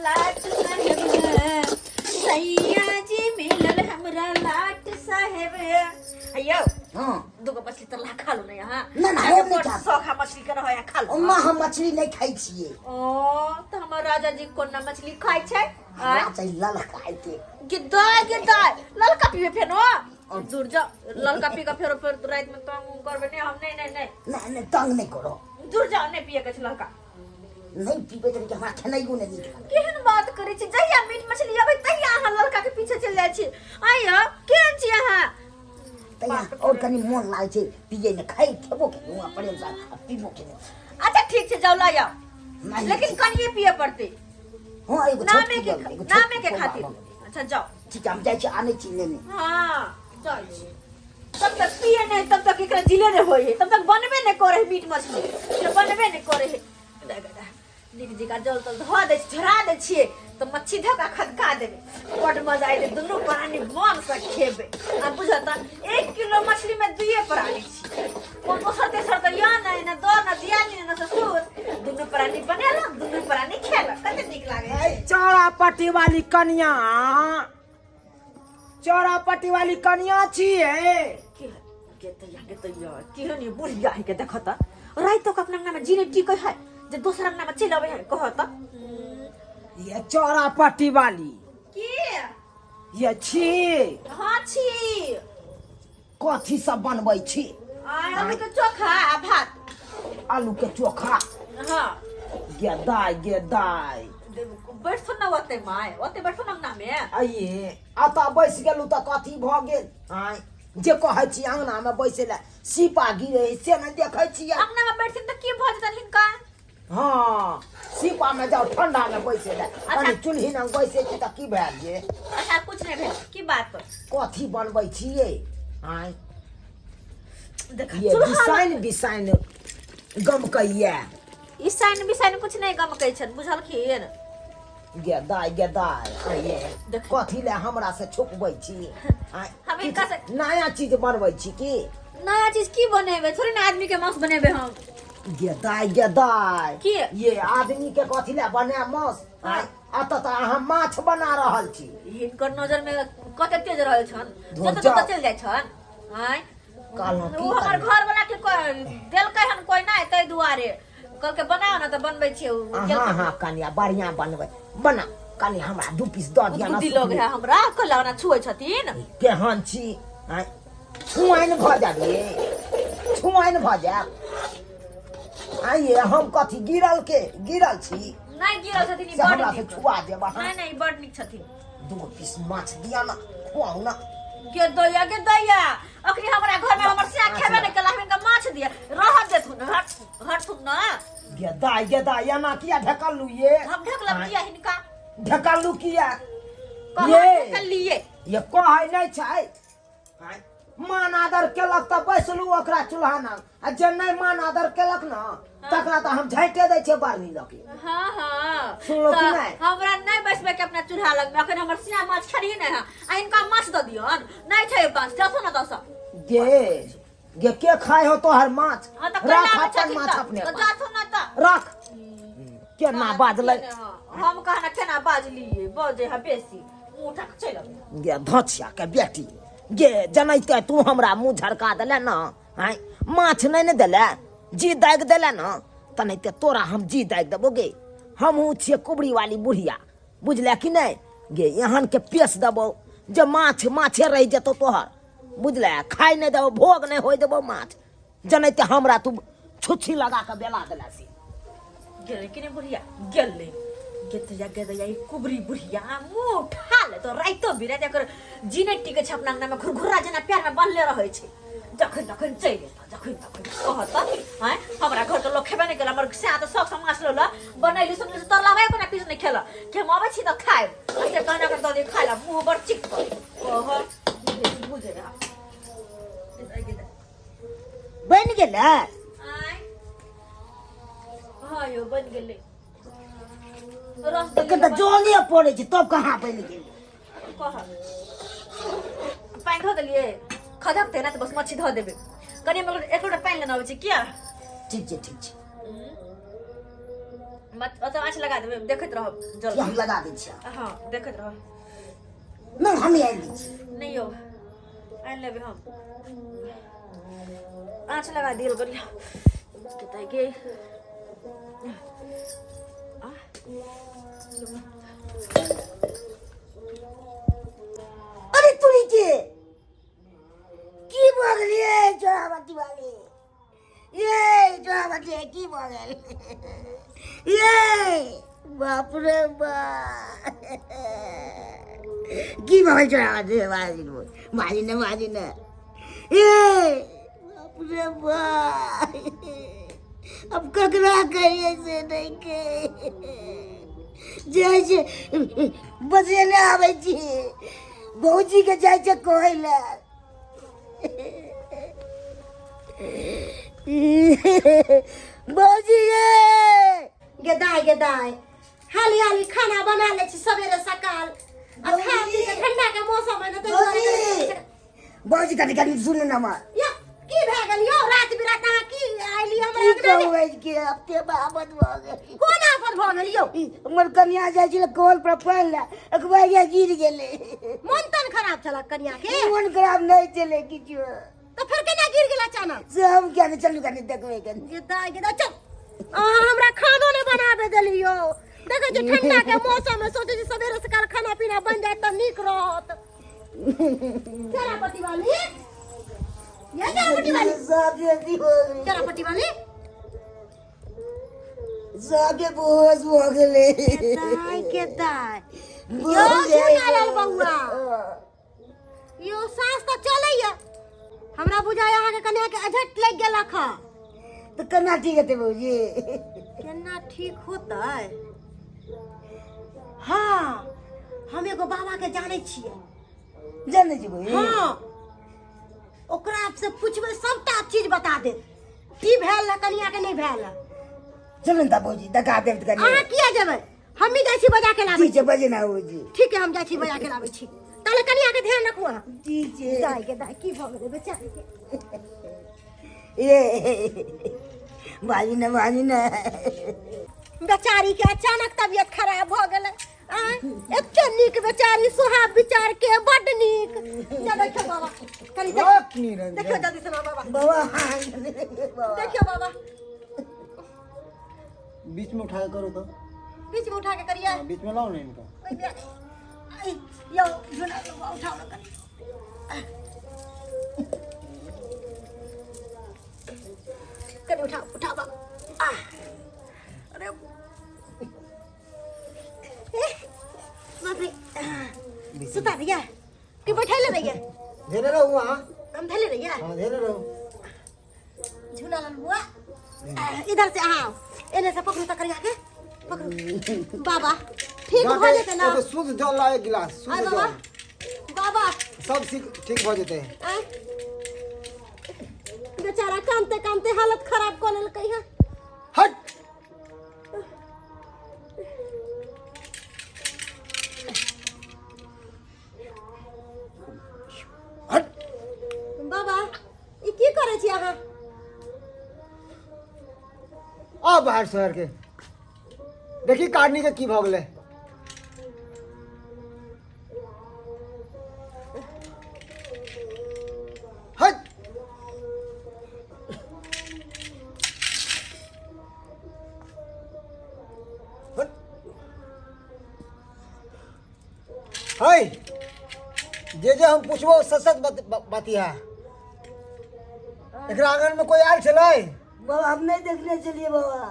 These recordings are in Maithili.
लाट साहेब है, सैया जी मिलल हमरा लाट साहेब है। अयौ हाँ दूगो मछली तरला खा लो ने यहाँ ना, ना, हम नहि खायब। शौक है मछली के रहो खा लो ओना हम मछली नहि खाइ छियै ओ तऽ हमर राजा जी कोना मछली खाइ छै आँय? हमरा चाही ललका के गिद्दा गिद्दा ललका पीबे फेनो दूर जा ललका पी के फेरो फेर राति में तंग उंग करबे नहीं हम नहीं नहीं नहीं नहि नहि तंग नहि करो दूर जाओ नहीं पिए के छै ललका नहि पीबै तऽ हमरा खेनाइयो नहि नीक लागै केहन बात करै छी जहिया मीट मछली अबै तहिया अहाँ ललका के पीछे चलि जाइ छी आइयो केहन छी अहाँ तहिया आओर कनि मोन लागै छै पियै ने खाइ खेबो केलहुँ आ प्रेमसँ आ पीबो केलहुँ अच्छा ठीक छै जाउ लऽ आउ नहि लेकिन कनिए पिए पड़तै हँ एगो नामे छोटकी के लऽ लेबै, एगो नामे छोटकी के पौआ खातिर लऽ लेबै। अच्छा जाउ ठीक छै हम जाइ छी आनै छी नेने हाँ जाइ छी तब तक पिए नहीं तब तक एकरा जिले नहीं होय है तब तक बनबे नहीं करे है मीट मछली से बनबे नहीं करे है दा दा दा। नीक जकाँ जल तल धो दै छी झोरा दै छियै तऽ मच्छी धऽ कऽ खदका देबै बड्ड मजा अयतै दुनू प्राणी मनसँ खेबै आ बुझल तऽ 1 किलो मछलीमे दुइए प्राणी छी कोन दोसर तेसर तऽ यऽ नहि ने दऽ ने दियादनी ने ससुर दुनू प्राणी बनेलक दुनू प्राणी खेलक कते नीक लागै छै चौड़ा पट्टी वाली कनिया चौड़ा पट्टी वाली कनिया छियै के के तैया के तैया केहन ये बुढ़िया है के देखत राति तक अपना अंगना में जीने टिकै है जे दोसर अंगना में चलि अबै है कहत ये चौड़ा पट्टी वाली के ये छी हाँ छी कथी सब बनबै छी आय आलू के चोखा आ भात आलू के चोखा हाँ गे दाय गे दाय बैठो ना ओते माय ओते बैठो ना अंगना में आइए अतऽ बैस गेलहुँ तऽ कथी भऽ गेल आँय जे कहै छी अङ्गनामे बैसै लए सीपा गिरे है से नहि देखै छियै अंगना में बैठथिन तऽ की भऽ जेतन हिनका हँ सीपामे जाउ ठंडामे बैसै लए कनि चूल्ही लग बैसै छी तऽ की भए गेल अच्छा कुछ नहीं भेल की बात कथी बनबै छियै आँय देख ये बिसाइन बिसाइन गमकैया ईसाइन बिसाइन कुछ नहीं गमकै छन बुझलखिन गे दाय गे दाय आइए देख। कथी लए हमरा से छुपबै छी आँय, हम हिनका से- किछु नया चीज बनबै छी की नया चीज की बनेबै थोड़े ने आदमी के मांस बनेबै हम गे दाय गे दाय की? ये आदमी के कथी लए बना मांस आँय, एतऽ तऽ अहाँ माछ बना रहल छी हिनकर नजर में कते तेज रहल छन धुर जतऽ जाउ। ततऽ चलि जाइ छन आँय कहलहुँ की ओ हमर करबै? घर वाला के देलकै हन कोइ नहि ताहि दुआरे कहलकै बनाओ ने तऽ बनबै छियै ओ हाँ केलकै। हाँ कनिया बढ़िया बनबै बना कनि हमरा दू पीस दऽ दिअ ना गुदगुदी लगे है हमरा कहला ओना छुए छथिन केहन छी आँय छुआइन भऽ जाबी छुआइन भऽ जायब आइए हम कथी गिरल के गिरल छी नहि गिरल छथिन ई से बड हमरा से नीक छुआ देब अहाँ नहि नहि ई बड नीक छथिन दूगो पीस माछ दिअ ना खुआउ ना गे दैया गे दैया अखनी हमरा घर में हमर सिया खेबे नहि केला हम हिनका माछ दिया रहत देथुन हट हटथुन ना गे दाय गे दाय एना किया ढकलू ये हम ढकलब किया हिनका ढकलू किया कहाँ ये ढकलिए ये कहै नहि छै आँय, मान आदर केलक तऽ बैसलू ओकरा चूल्हा लग आ जे नहि मान आदर केलक ने तकरा तऽ हम झाँटे दै छियै बारनी लऽ के हाँ हाँ सुनलो कि तऽ नहि? हमरा नहि बैसबै के अपना चूल्हा लग में अखन हमर सिया माछ खेलही नहि है आ हिनका माछ दऽ दियौन नहि छै माछ दसो न दस गे गे के खाय हो तोहर माछ हाँ तऽ राख कल्ला अपन छथिन माछ तऽ अपने तऽ पास जाथुन न तऽ राख केना बाजलै हम कहना केना बाजलियै बजै है बेसी मुँह उठा कऽ चलि अबै गे धोछिया के बेटी गे जनैते तू हमरा मुँह झरका देले न आँय माछ नहि ने देले जी दागि देले न तनैते तोरा हम जी दागि देबो गे हमहूँ छियै कुबरी वाली बुढ़िया बुझले कि नहि गे एहन के पेश देबो जे माछ माछे रहि जेतौ तोहर बुझले खाइ नहि देबो भोग नहि होइ देबो माछ जनैते हमरा तू छुच्छी लगा कऽ बेला देला से गेलै कि नहि बुढ़िया गेलै गेदैया गेदैया ई कुबरी बुढ़िया मुँह उठा ले तो राइतो बिराति एकर जीने टिकै छै अपना अंगनामे घुरघुर्रा जेना पैरमे बन्हले रहै छै जखन तखन चलि एतऽ जखन तखन कहत आँय हमरा घरके लोक खेबे नहि केलक हमर सएह तऽ शौकसँ माछ लऽ लऽ बनैली सुनली से तरला भाइ कोना पीस नहि खेलक कि हम अबै छी तऽ खायब आ से कहना कऽ दऽ दे खाय लए मुँह बड़ चिक कह बुझे बनि गेलै आँय हाँ यौ बनि गेलै रस एखन तऽ जले पड़ै छै तब कहाँ बनि गेलै कह पानि धऽ देलियै खदकतै ने तऽ बस मच्छी धऽ देबै कनि हम एक लोटा पानि लेने अबै छी किया ठीक छै ठीक छै ओतऽ आँच लगा देबै, देखैत रहब जल। हम लगा दै छियै। हँ, देखैत रहब। नहि, हम आनि दै छी। नहि यौ, आनि लेबै हम। आँच लगा दियल करिया कतऽ गे। अरे तुरी के की भऽ गेलियै चोराबती वाली? ये चोराबती, की भऽ गेल ये? बाप रे बाप, की भऽ गेल चोराबती वाली? बाजी ने, बाजी ने। ये बाप रे बाप, अब ककरा कहिए से नहीं के जाइ छै। बजेने आबै छी भौजीके, जाइ छै कहै लए। भौजी गे। गे दाय, गे दाय, हाली हाली खाना बना लै छी सवेरे सकाल आ खा पी के, ठंडा के मौसम है ने, ताहि दुआरे। भौजी, भौजी, कनि कनि सुनू ने हमर। यौ, की भए गेल यौ? राति बिरात अहाँ की आइली हमरा की अंगना मे? कहू के आब ते आफत भऽ गेल। कोन आफत भऽ गेल यौ? हमर कनिया जाइ छलै कल पर पानि लए, अखबारिया गिर गेलै। मोन तन खराब छल कनिया के? मोन खराब नहि छलै किछु। तऽ फेर केना गिर गेल अचानक? से हम किया नहि? चलू, कनि देखबै कनि। गे दाय, गे दाय, चल। अहाँ हमरा खानो नहि बनाबे देलियौ। देखै छी, ठंडा के मौसम में सोचै छी सवेरे सकाल खाना पीना बन जाए तऽ नीक रहत। केरा पट्टी वाली, ये केरा पट्टी वाली। साफे अथी हो गेलै। केरा पट्टी वाली। साफे बेहोश भऽ गेलै। दाय के दाय, यो झुना बौआ, यो साँस तऽ चलैया। हमरा बुझाय अहाँके कनिया के अझट लागि गेलक हँ। तऽ केना ठीक हेतै भौजी? केना ठीक होतै? हँ, हम एगो बाबा के जानै छियै। जानै छी भौजी? हँ, ओकरा से पूछबै, सबटा चीज बता देत की भेल है कनिया के, नहीं भेल है। चलू ने तऽ भौजी, देखा देब तऽ कनि। अहाँ किया जेबै? हमही जाइ छी, बजा के लाबै। ठीक छै, बजे ना भौजी। ठीक है, हम जाइ छी, बजा के लाबै छी। ताले कनिया के ध्यान रखू अहाँ। ठीक छै। दाय के दाय, की भऽ गेलै बेचारी के? ए बाजी ने, बाजी ने। बेचारी के अचानक तबियत खराब भऽ गेलै। आँय, एते नीक बेचारी, स्वभाव विचार के बड्ड नीक। जा देखियौ बाबा, कनि रोक निरंजन। देखियौ जल्दी से ना बाबा। बाबा, बाबा। देखियौ बाबा। बीच में उठा के करो तो। बीच में उठा के करिए। हाँ, बीच में लाओ ना इनका। ओइ बे- ऐ, यौ झुना बाबा, उठाओ ना कनि। कनि उठाओ, उठाओ बाबा। आह, अरे ए, बाप रे। आह, सुता दिया कि बैठे ले रहिए? धेने रहो वहाँ। हम धले रहिए। हाँ, धेने रहो। झूला लाल बुआ, आह, इधर से आओ, एने से पकड़ू, तकड़ आके पकड़ू बाबा। ठीक भऽ जेतै ना? एगो शुद्ध जल लाओ, एक गिलास आय शुद्ध बाबा। जल। बाबा। सब ठीक ठीक भऽ जेतै। आय, बेचारा कानते कानते हालत खराब कऽ लेलकै हँ। हट। हट। बाबा, ई की करै छी अहाँ? आ बाहर शहर के देखी कारनी के की भऽ गेलै। हट। हट। है, जे जे हम पूछबो, सच सच बतिया। एकरा आंगन में कोई आयल छलै? बाबा, हम नहि देखने छलियै बाबा।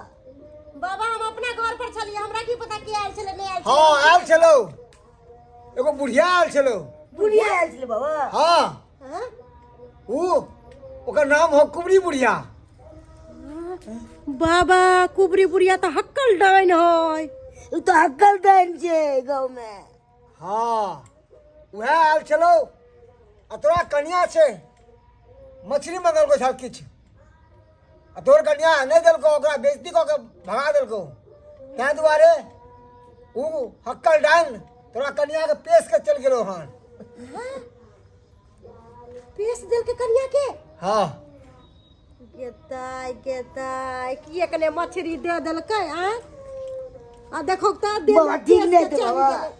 बाबा, हम अपना घर पर छलियै, हमरा की पता के आयल छलै, नहि आयल छलै। हाँ, आयल छलौ, एगो बुढ़िया आयल छलौ। बुढ़िया आयल छलै बाबा? हाँ। हाँ? ऊ ओकर नाम हो कुबरी बुढ़िया। बाबा, कुबरी बुढ़िया तऽ हक्कल डाइन है। ओ तऽ हक्कल डाइन छै गाँव मे। हाँ, उएह आयल छलौ आ तोरा कनिया छै मछली मंगलको छल किछु आ तोहर कनिया नहि देलकौ, ओकरा बेइज्जती कऽ के भगा देलकौ। ताहि दुआरे ऊ हक्कल डाइन तोरा कनिया के पेश के चलि गेलौ हन। पेश देलकै कनिया के? हाँ। गेताय गेताय, किएक ने मछली दे देलकै? आँय, आ देखो त देह बाबा ठीक पेश नहि के हेतै चढ़ि बाबा। गेलै।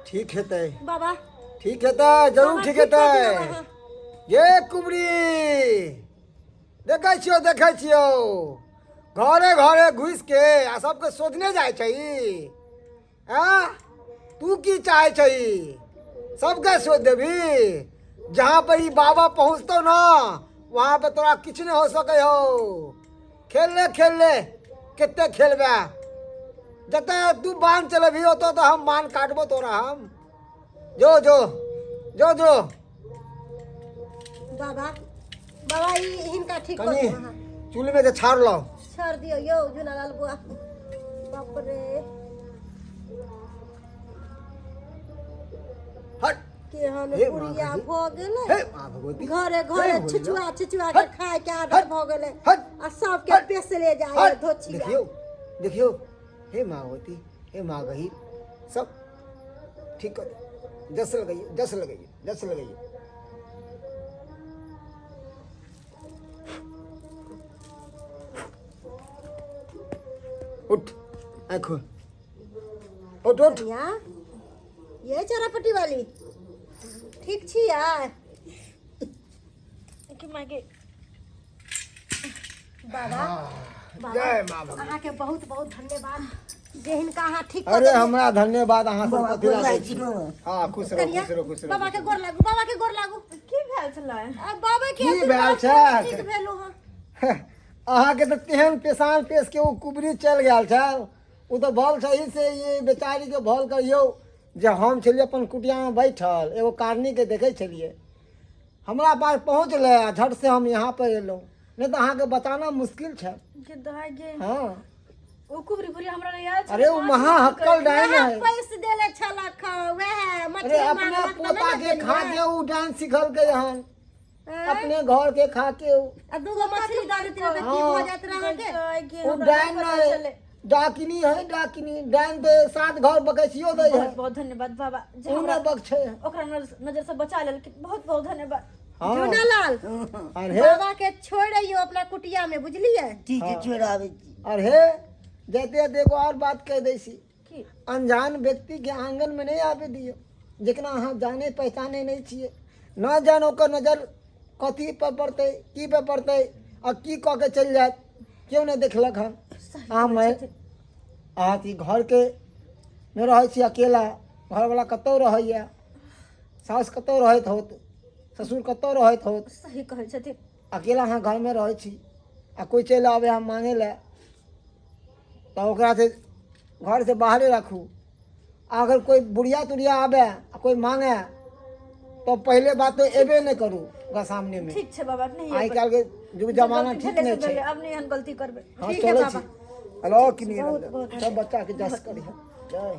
ठीक हेतै। बाबा ठीक हेतै, जरूर। बाबा, ठीक ठीक कऽ हेतै। दियौ अहाँ। ये कुबरी, देखै छियौ, देखै छियौ, घरे घरे घुसि के आ सबके शोधने जाइ छै ई। आँ, तू की चाहै छही? सबके शोध देबही? जहाँ पर ई बाबा पहुँचतौ ना, वहाँ पे तोरा किछु नहि हो सकै हौ। खेल ले, खेल ले, कते खेलबे? जतऽ तू बान चलेबही, ओतऽ तऽ हम बान काटबो तोरा हम। जो जो जो जो। बाबा, बाबा, ई हिनका ठीक कऽ कनि दियौ अहाँ। चूल्हिमे से छाड़ लाउ। छोड़ दियौ यौ झूलालाल बुआ। बाप रे! हट। केहन हे माँ बुढ़िया भगवती। भऽ गेलै। हे माँ भगवती! घरे घरे हे भोलेनाथ। छिचुआ छिचुआ के हट, खाय के आदत हट, भऽ गेलै हट, आ सबके हट, पेसले जाय हट। धोछिया। देखियौ, देखियौ, हे माँ भगवती, हे माँ गहीर, सब ठीक कर दे। जस लगैयो, जस लगैयो, जस लगैयो। उठ, आँख खोल, उठ, उठ। कनिया, ये चरापट्टी वाली, ठीक छियै? कि माय के। बाबा, बाबा, जय माँ भगवती। अहाँके बहुत बहुत धन्यवाद जे हिनका अहाँ ठीक कऽ अरे, देलियै। हमरा धन्यवाद अहाँ सब बाबा, कथी ला गोर दै लागै छी? छी बाबा। हाँ, खुश रहो। कनिया, खुश रहो, खुश रहो। बाबा के गोर लागू, बाबा के गोर लागू। की भेल छलै? आ, बाबा के की आशीर्वाद भेल से छै? ठीक भेलहुँ हँ। अहाँके तऽ तेहन पेशान पेश के ओ कुबरी चलि गेल छल। ओ तऽ भल सही से ई बेचारीके भल करियौ जे हम छलियै अपन कुटियामे बैठल, एगो कारनीके देखै छलियै, हमरा पास पहुँचलै आ झट से हम यहाँ पर एलहुँ, नहि तऽ अहाँके बचाना मुश्किल छै। के दहाइ गे! हँ। ओ कुबरी बुढ़िया हमरा नहि आयल छलै। अरे, ओ माछ महा की हक्कल करै? डाइन वएह है। पैस देले छलक हँ, वएह अरे, मछली अपने मांगलक तऽ पोता नहि ने के खा देलियै। के उ डाइन सिखलकै हन। आँय? अपने घर के खा के उ आ दूगो मछली दऽ देती तऽ की भऽ जाइत रहै अहाँके? दहाइ गे, उ हमरा डाइन नहि पता नहि, छलै। डाकिनी है, डाकिनी। डाइन तऽ सात घर बकैसियो दै है। बहुत बहुत धन्यवाद बाबा जे उ हमरा नहि बकछै है। ओकरा नजर से बचा लेलखिन। बहुत बहुत धन्यवाद। हाँ। झूनालाल, अरे, बाबा के छोड़ि अइयौ अपना कुटिया में, बुझलियै? ठीक छै, छोड़ि आबै छी। अरे, जाते जाते एगो और बात कह दै छी। की? अनजान व्यक्ति के आंगन में नहीं आबे दियौ, जेकरा अहाँ जाने पहचाने नहीं छियै। न जान ओकर नजर कथी पर पड़तै, की पर पड़तै आ की कऽ के चलि जायत, केओ नहि देखलक हन। अहाँ मैं अहाँ ई घरके मे रहै छी अकेला, घरवला कतहु रहैए, साउस कतहु रहैत होत, ससुर कतहु रहैत होत। सही कहै छथिन। अकेला अहाँ घरमे रहै छी आ कोइ चलि आबै अहाँ मांगे लए, तऽ ओकरा से घरसँ बाहरे राखू। आ अगर कोइ बुढ़िया तुढ़िया आबै आ कोइ मांगे, तऽ पहिले बात तऽ एबे नहि करू ओकरा सामनेमे। ठीक छै बाबा, नहीं आइ काल्हिके युग जमाना ठीक नहि छै। आब नहीं एहन गलती करबै। हाँ। ठीक है चलै बाबा। छी। हेलो, कि नहीं सब बच्चाके जस करिहे। जय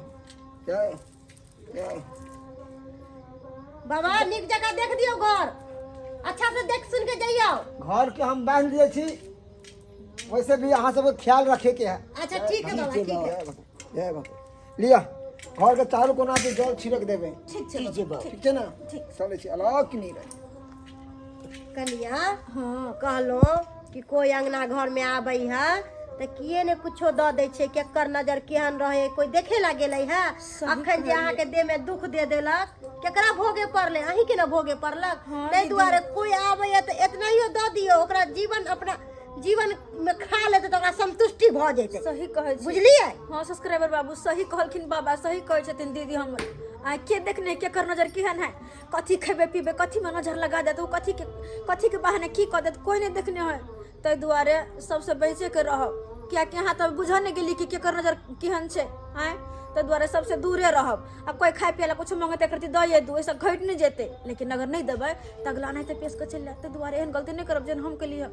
जय जय। बाबा, नीक जगह देख दियौ घर, अच्छा से देख सुन के जइयौ। घर के हम बांध दिए छी, वैसे भी अहाँ सबके ख्याल रखे के है। अच्छा, ठीक है बाबा, ठीक है। जय भगवान, जय भगवान। लिअ, घर के चारू कोना से जल छिड़क देबै। ठीक छै। ठीक छै बाबा। ठीक छै ने? ठीक। चलै छी। अलग कि नहीं रहे। कनिया, हाँ। कहलहुँ कि कोइ अंगना घर में आबै है तऽ किए ने कुछो दऽ दै छै? केकर नजर केहन रहे, कोइ देखे ला गेलै है? अखन जे अहाँके देह में दुख दे देलक, केकरा भोगे पड़लै? अहीं के ने भोगे पड़लक। ताहि दुआरे कोइ आबैया तऽ एतनाहियो दऽ दियौ ओकरा, जीवन अपना जीवन में खा लेतै तऽ ओकरा संतुष्टि भऽ जेतै। सही कहै छी। बुझलियै? हाँ सब्सक्राइबर बाबू, सही कहलखिन बाबा, सही कहै छथिन दीदी हमर। आ के देखने केकर नजर केहन है, कथी खेबै पीबै, कथीमे नजर लगा देत, ओ कथीके कथीके बहाने की कऽ देत, कोइ नहि देखने है। ताहि दुआरे सबसँ बचिके रहब, कियाकि अहाँ तऽ बुझऽ नहि गेली कि केकर नजर केहन छै। आँय, ताहि दुआरे सबसँ दूरे रहब। आ कोइ खाय पियै लए कुछो मंगतै करतै, दऽ दू, ओहिसँ घटि नहि जेतै। लेकिन अगर नहि देबै तऽ अगला एनाहिते पेश कऽ चलि जायत। ताहि दुआरे एहन गलती नहि करब जेहन हम केलियै।